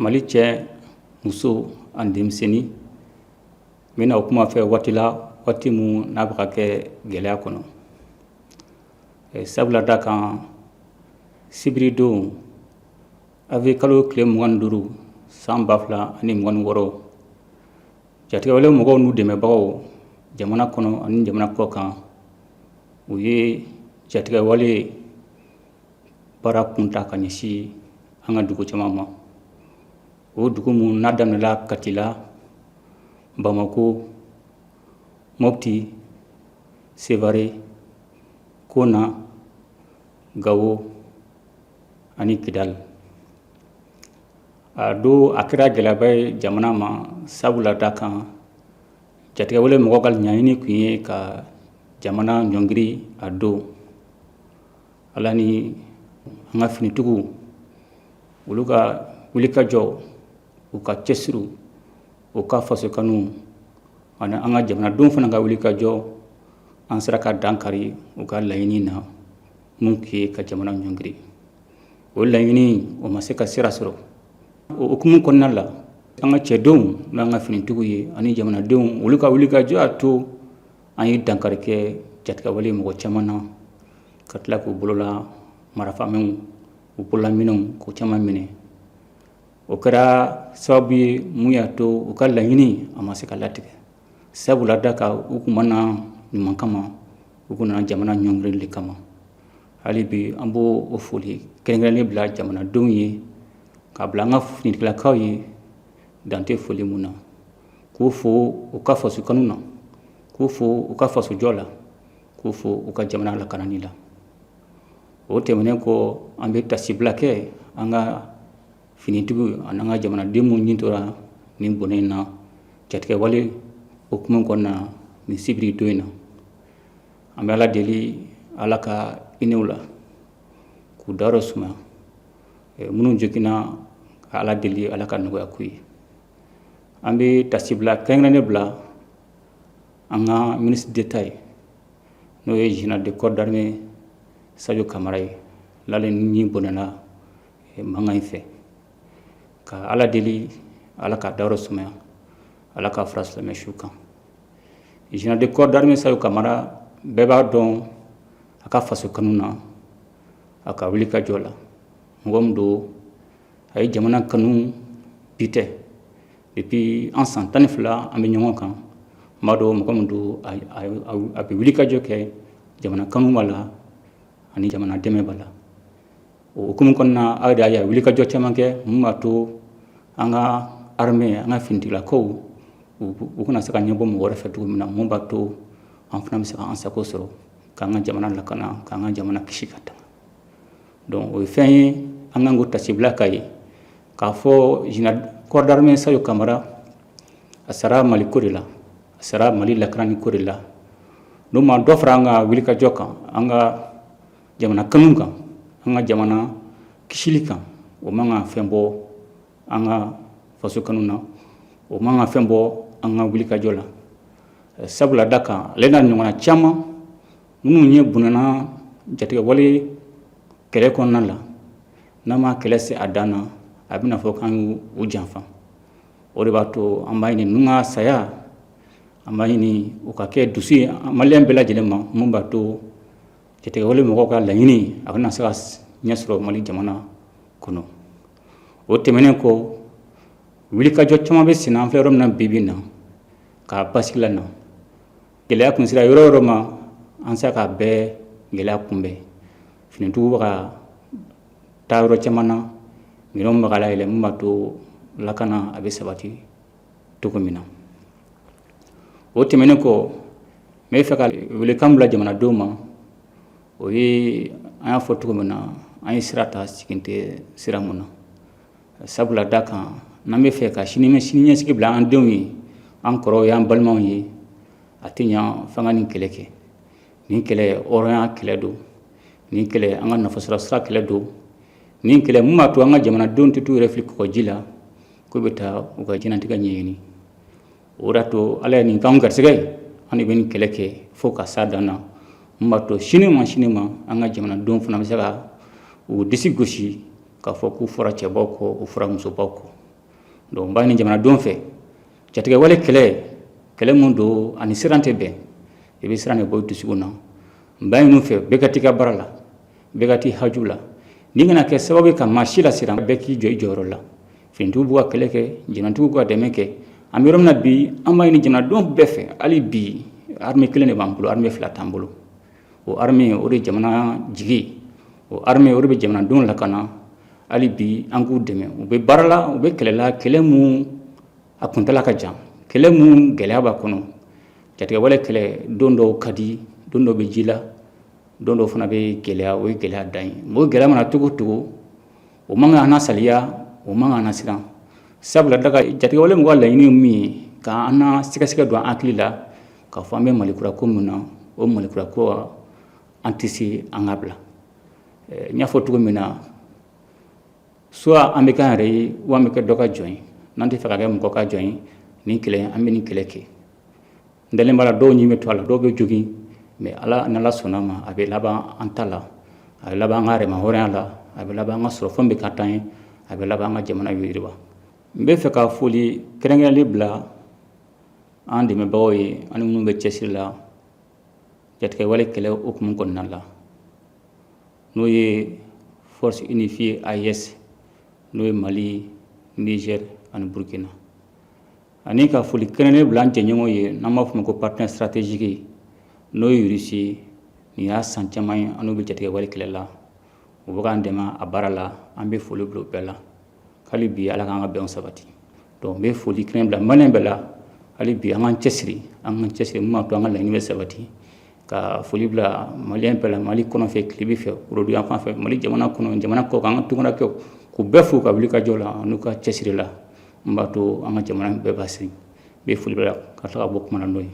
Mali cɛ, muso ani denmisɛnnin, n bɛna o kuma fɛ waati la, waati mun n'a bɛ ka kɛ gɛlɛya kɔnɔ, sabula da kan sibiridon avril kalo tile 25 san 2026, jatigɛwale mɔgɔw n'u dɛmɛbagaw jamana kɔnɔ ani jamana kɔ kan, u ye jatigɛwale baara kunta ka ɲɛsin an ka dugu caman ma. O dugu mun n'a daminɛla Kati la, Bamako, Mopti, Sevare, Kona, Gawo ani Kidali. A don a kɛra gɛlɛyaba ye jamana ma, sabula da kan jatigɛwale mɔgɔw ka ɲɛɲini tun ye ka jamana ɲɔngiri. A don, Ala ni an ka finitigiw, olu ka wulikajɔ, u ka cɛsiriw, u ka fasokanu ani an ka jamanadenw fana ka wulikajɔ, an sera ka dan kari u ka laɲini na mun tun ye ka jamana ɲɔngiri. O laɲini, o ma se ka sira sɔrɔ. O hukumu kɔnɔna la, an ka cɛdenw n'an ka finitigiw ye ani jamanadenw, olu ka wulikajɔ y'a to an ye dankari kɛ jatigɛwale mɔgɔ caman na, ka tila k'u bolola marafamɛnw, u bololaminɛnw, k'o caman minɛ. O kɛra sababu ye mun y'a to u ka laɲini a ma se ka latigɛ, sabula da kan u kun ma na ɲuman kama, u kun nana jamana ɲɔngirili de kama. Hali bi, an b'o o foli kɛrɛnkɛrɛnnen bila jamanadenw ye, k'a bila an ka finitigilakaw ye, dan tɛ foli mun na, k'u fo u ka faso kanu na, k'u fo u ka fasojɔ la, k'u fo u ka jamana lakanani la. O tɛmɛnen kɔ, an bɛ tasibila kɛ an ka finitigiw ani an ka jamanaden minnu ɲin tora nin bɔnɛ in na jatigɛwale hukumu kɔnɔna na nin sibiri don in na. An bɛ Ala deli, Ala ka hinɛ u la, k'u dayɔrɔ suma. Minnu joginna, ka Ala deli, Ala ka nɔgɔya k'u ye. An bɛ tasibila kɛrɛnkɛrɛnnen bila an ka ministre d'État ye, n'o ye général de corps d'armée Sadio Kamara ye, n'ale ni bɔnɛna mankan in fɛ, ka Ala deli, Ala ka dayɔrɔ sumaya, Ala ka fara silamɛ su kan. Général de corps d'armée Sadio Kamara, bɛɛ b'a dɔn a ka faso kanu na, a ka wuli ka jɔ la. Mɔgɔ min don, a ye jamana kanu bi tɛ. Depuis an san 12 an bɛ ɲɔgɔn kan, n b'a dɔn mɔgɔ min don, a bɛ wuli ka jɔ kɛ, jamana kanu b'a la ani jamana dɛmɛ b'a la. O hukumu kɔnɔna, aw de y'a ye a wuli ka jɔ caman kɛ mun b'a to an ka armée, an ka finitigilakaw, u kana se ka ɲɛbɔ mɔgɔ wɛrɛ fɛ cogo min na, mun b'a to an fana bɛ se k'an sago sɔrɔ, k'an ka jamana lakana, k'an ka jamana kisi ka tanga. Donc o ye fɛn ye an kan k'o tasibila k'a ye, k'a fɔ général corps d'armée Sadio Kamara, a sara Mali ko de la, a sara Mali lakanani ko de la. N'o ma dɔ fara an ka wulikajɔ kan, an ka jamana kanu kan, an ka jamana kisili kan, o man ka fɛn bɔ an ka faso kanu na, o man ka fɛn bɔ an ka wulikajɔ la, sabula da kan ale n'a ɲɔgɔnna caman minnu ye bɔnɛna jatigɛwale kɛlɛ kɔnɔna la, n'an ma kɛlɛ se a dan na, a bɛna fɔ k'an y'u janfa. O de b'a to an b'a ɲini ninnu ka saya, an b'a ɲini u ka kɛ dusu ye maliyɛn bɛɛ lajɛlen ma, mun b'a to jatigɛwale mɔgɔw ka laɲini a bɛna se ka ɲɛ sɔrɔ Mali jamana kɔnɔ. O tɛmɛnen kɔ, wulikajɔ caman bɛ sen na. An filɛ yɔrɔ min na bi bi in na, k'a basigi la na, gɛlɛya kun sera yɔrɔ yɔrɔ ma, an sera k'a bɛɛ gɛlɛya kunbɛn. Finitigiw bɛ ka taa yɔrɔ caman na, minɛnw bɛ ka layɛlɛ, mun b'a to lakana a bɛ sabati cogo min na. O tɛmɛnen kɔ, n bɛ fɛ ka welekan bila jamanadenw ma. O ye an y'a fɔ cogo min na, an ye sira ta, sigin tɛ sira mun na, sabula da kan n'an bɛ fɛ ka sini ɲɛsigi bila an denw ye, an kɔrɔw ye, an balimaw ye, a tɛ ɲa f'an ka nin kɛlɛ kɛ. Nin kɛlɛ, hɔrɔnya kɛlɛ don. Nin kɛlɛ, an ka nafasɔrɔ sira kɛlɛ don. Nin kɛlɛ mun b'a to an ka jamanadenw tɛ t'u yɛrɛ fili kɔgɔji la k'u bɛ taa u ka diɲɛnatigɛ ɲɛɲini. O de y'a to Ala ye nin k'anw garisɛgɛ ye, an de bɛ nin kɛlɛ kɛ fo ka s'a dan na, mun b'a to sini ma, sini ma, an ka jamanadenw fana bɛ se ka u disi gosi k'a fɔ k'u fɔra cɛbaw kɔ, u fɔra musobaw kɔ. Donc n b'a ɲini jamanadenw fɛ, jatigɛwale kɛlɛ, kɛlɛ mun don, ani siran tɛ bɛn, i bɛ siran de bɔ i dusukun na. N b'a ɲini u fɛ, bɛɛ ka t'i ka baara la, bɛɛ ka t'i haju la. N'i kana kɛ sababu ye ka maa si lasiran, bɛɛ k'i jɔ i jɔyɔrɔ la. Finitigiw b'u ka kɛlɛ kɛ, jamanadenw b'u ka dɛmɛ kɛ. An bɛ yɔrɔ min na bi, an b'a ɲini jamanadenw bɛɛ fɛ, hali bi armée kelen de b'an bolo, armée fila t'an bolo. O armée, o de ye jamana jigi, o armée, o de bɛ jamanadenw lakana. Hali bi an k'u dɛmɛ, u bɛ baara la, u bɛ kɛlɛ la, kɛlɛ mun a kuntala ka jan, kɛlɛ mun gɛlɛya b'a kɔnɔ. Jatigɛwale kɛlɛ, don dɔw ka di, don dɔw bɛ ji la, don dɔw fana bɛ gɛlɛya, o ye gɛlɛya dan ye. O gɛlɛya mana cogo o cogo, o man kan saliya, o man kan siran, sabula daga jatigɛwale mɔgɔ laɲini ye min ye, k'an na sɛgɛsɛgɛ don an hakili la k'a fɔ an bɛ Malikura ko min na, o Malikura ko, an tɛ se an ka bila. N y'a fɔ cogo min na, soit an bɛ k'an yɛrɛ ye, ou an bɛ kɛ dɔ ka jɔn ye. N'an tɛ fɛ ka kɛ mɔgɔ ka jɔn ye, nin kɛlɛ, an bɛ nin kɛlɛ kɛ. N dalen b'a la, dɔw ɲin bɛ to a la, dɔw bɛ jogin, mais Ala, n'Ala sɔnna ma, a bɛ laban an ta la, a bɛ laban an ka yɛrɛmahɔrɔnya la, a bɛ laban an ka sɔrɔ fɛn bɛ ka taa ye, a bɛ laban an ka jamana yiriwa. N bɛ fɛ ka foli kɛrɛnkɛrɛnlen bila an dɛmɛbagaw ye, ani minnu bɛ cɛsiri la jatigɛwale kɛlɛ hukumu kɔnɔna la, n'o ye Force unifiée AES, n'o ye Mali, Niger ani Burkina, ani ka foli kɛrɛnkɛrɛnnen bila an jɛɲɔgɔnw ye, n'an b'a fɔ ma ko partenaire stratégique, n'o ye Russie. Nin y'a san caman ye an n'u bɛ jatigɛwale kɛlɛ la, u bɛ k'an dɛmɛ a baara la. An bɛ foli bila u bɛɛ la. Hali bi, Ala k'an ka bɛnw sabati. Donc n bɛ foli kɛrɛn bila Malien bɛɛ la. Hali bi, an k'an cɛsiri, an k'an cɛsiri mun b'a to an ka laɲini bɛ sabati. Ka foli bila Malien bɛɛ la, Mali kɔnɔ fɛ, tilebi fɛ, worodugu fan fɛ, Mali jamana kɔnɔ, jamana kɔ kan, an ka tunkarakɛw, k'u bɛɛ fo ka wuli ka jɔ la n'u ka cɛsiri la n b'a to an ka jamana bɛɛ basigi. N bɛ foli bila ka tila ka bɔ kuma na n'o ye.